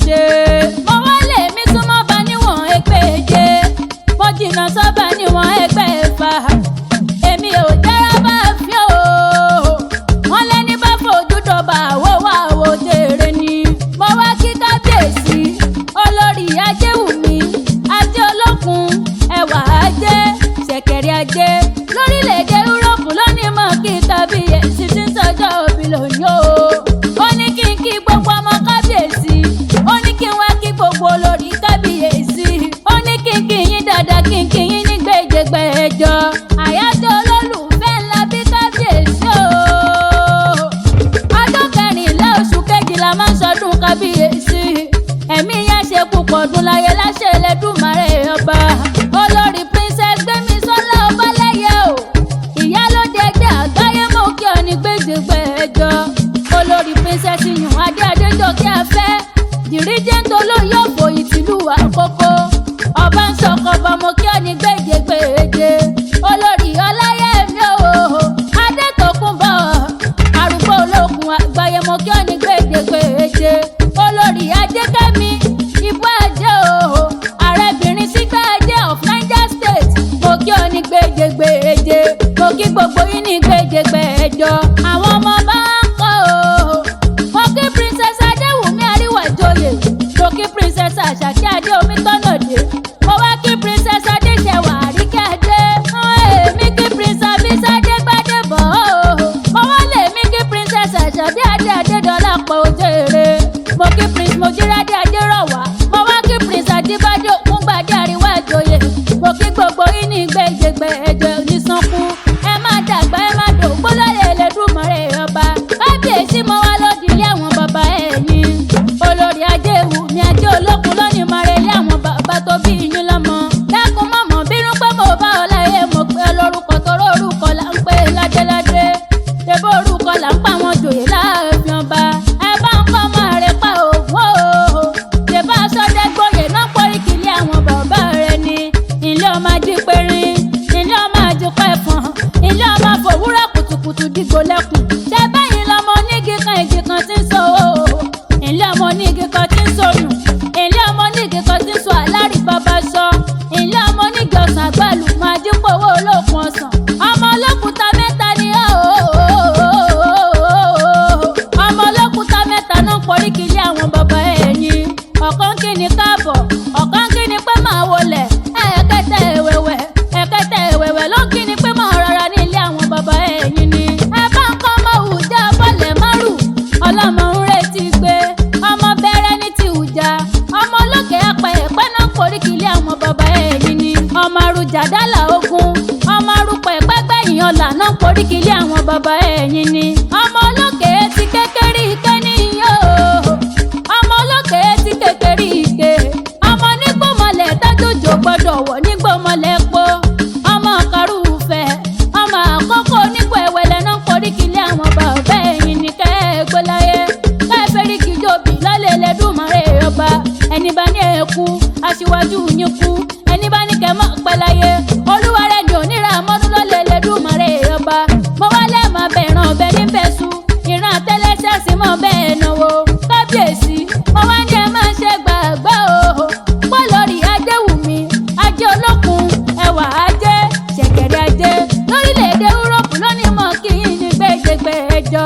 ṣe. Mo wá lè mí súnmọ́ bá níwọ̀n ẹgbẹ̀je, mo jìnnà sọ́ba níwọ̀n ẹgbẹ̀fà. Èmi ò jẹ́rọ bá fi o. Wọ́n lẹ́ni bá fojú dọ̀bà àwọ̀ wá àwọ̀ jèrè ni. Mo wá kí kábíyèsí olórí Ajéwùmí Ajé Olókun, ẹwà ajé, ṣẹ̀kẹ̀rẹ̀ ajé lórílẹ̀‐èdè Yúróòpù lónìí mọ̀ kí kábíyèsí tí ń sọjọ́ òbí lónìí o. Ó ní kí n kí gbogbo ọmọ kábíyèsí, ó ní kí n wá kí gbogbo olórí kábíyèsí, ó ní kí n kí yín dáadáa, kí n kí yín ní gbèjègbèjọ. Àyájọ́ olólùfẹ́ ńlá bí kábíyèsí o. Ọjọ́ 14 oṣù kejìlá máa ń sọdún kábíyèsí. Ẹ̀mí yẹn ṣe púpọ̀ ọdún láyé láṣẹ Ẹlẹ́dùmarè ọba. Olórí Princess Gbémisọ́lá Ọbalẹ́yẹ o, ìyálóde ẹgbẹ́ àgbáyé, mọ̀ kí ọ ní gbèjègbèjọ. Olórí Princess Iyùn Adé Adéjọkẹ́ Afẹ́, dìríjẹ́ńtò olóyè òfòyì tìlú Àkókò, ọba ń sọkọ ọba, mọ̀ kí ọ ní gbèjègbèje. Olórí Ọláyẹmí o, Adétòkunbọ̀, arúgbó olókun àgbáyé, mọ̀ kí ọ ní gbèjègbèje. Olórí Ajékẹ́mi Ibú Ajé o, àrẹbìnrin sígbà ajé of Niger State, mo kí ọ ní gbèjègbèje. Mo kí gbogbo yín ní gbèjègbèjọ. Àwọn ọmọ bá ń kọ́ o. Mo kí Princess Adéwùmí Àríwájọyè, mo kí Princess Àṣàkẹ́ Adé Omítọ́nàdé, mo wá kí Princess Adéṣẹwà Àríkẹ́ Adé, èmi kí Prince Abísádé Gbádébọ̀ o. Mo wá lè mí kí Princess Àṣàbí Adé Adédọ́lápọ̀ Òjèrè, mo kí Prince Mojírádé Adérọ̀wá, mo wá kí Prince Ajíbádé Ògúngbàdé Àríwájọyè. Mo kí gbogbo yín ní gbèjègbèjọ onísànkú. Ẹ má dàgbà, ẹ má dògbó lóye Ẹlẹ́dùmarè ọba. Kábíyèsí, mo wá lódì ilé àwọn bàbá ẹ̀yìn. Olórí Ajéwùmí Ajé Olókun lónìí máa rẹ ilé àwọn bàbá tó bí yín lọ́mọ. Dákun mọ̀mọ́ bínú pé mo bá ọ láyé, mo pé lórúkọ tó orúkọ là ń pè ládéládé. Ṣebó orúkọ là ń pa àwọn jòyè láàfin ọba. Ẹ bá ń kọ́ ọmọ rẹ̀ pa ògùn o. Ṣèbá sọdẹ́gbòye náà pọ̀ríkì ilé àwọn bàbá rẹ̀ ni. Ilé ọmọ ajípẹ̀rin, ilé ọmọ ajípẹ̀fọ̀n, ilé ọmọ fòwúrọ̀ kùtùkùtù dìgbò lẹ́kùn. Ṣé bẹ́yìn lọmọ onígi kan igi kan tí ń sọ o? Ilé ọmọ onígi kan tí ń sọnù, ilé ọmọ onígi kan tí ń sọ àlárí bàbá sọ, ilé ọmọ onígi ọ̀sán àgbàlù máa dípò owó olókun ọ̀sán. Ọmọ olókùúta mẹ́ta ni ó. Ọmọ olókùúta mẹ́ta náà ń poríkì ilé àwọn bàbá ẹ̀yìn. Ọ̀kan kí ni káàbọ̀, ọ̀kan kí ni pé máa wọlẹ̀, ẹ̀ẹ́kẹ́tẹ́ ẹ̀wẹ̀wẹ̀, ẹ̀kẹ́tẹ́ ẹ̀wẹ̀wẹ̀ ló ń kí ni pé máa rọra ní ilé àwọn bàbá ẹ̀yìn ni. Ẹ bá ń kọ́ ọmọ òòjà bọ́lẹ̀ márù, ọlọ́mọ ń retí gbé, ọmọ bẹ̀rẹ̀ ní ti ùjà, ọmọ olókè apẹ̀ ẹ̀pẹ́ náà ń poríkì ilé àwọn bàbá ẹ̀yìn ni. Ọmọ arújà dálà ogun, ọmọ arúpọ̀ ẹ̀pẹ́ gbẹ̀yìn ọ̀là náà ń poríkì ilé àwọn bàbá ẹ̀yìn ni. Ọmọ olókè ti kékeré ike níyó, ọmọ olókè ti kékeré ike, ọmọ nígbòmọlẹ̀ tájòjò gbọ́dọ̀ wọ̀ nígbòmọlẹ̀ po, ọmọ karùfẹ́, ọmọ àkọ́kọ́ onígbò ẹ̀wẹ̀lẹ̀ náà ń poríkì ilé àwọn bàbá ẹ̀yìn ni. Kẹ́ẹ̀gbọ́láyé kẹ́ẹ̀fẹ́ríkì jòbí lọ́lẹ̀ Ẹlẹ́dùmarè ọba. Ẹni bá ní ẹ̀kú aṣíwájú yín kú, ẹni bá ní kẹ́ mọ́ pẹ́láyé olúwa rẹ̀ ní onírà mọ́dún lọ́lẹ̀ Ẹlẹ́dùmarè ọba. Mo wá lẹ́ẹ̀mọ́ bẹ̀ràn ọbẹ̀ níbẹ̀ su ìran àtẹlẹsẹ̀ sí mọ́ bẹ́ẹ̀ náwó. Kábíyèsí, mo wá ní ẹ máa ṣe gbàgbọ́ o pọ́ lórí Ajéwùmí Ajé Olókun, ẹwà ajé, ṣẹ̀kẹ̀rẹ̀ ajé lórílẹ̀‐èdè Yúróòpù lónìí mọ̀ kí yín ní gbèjègbèjọ.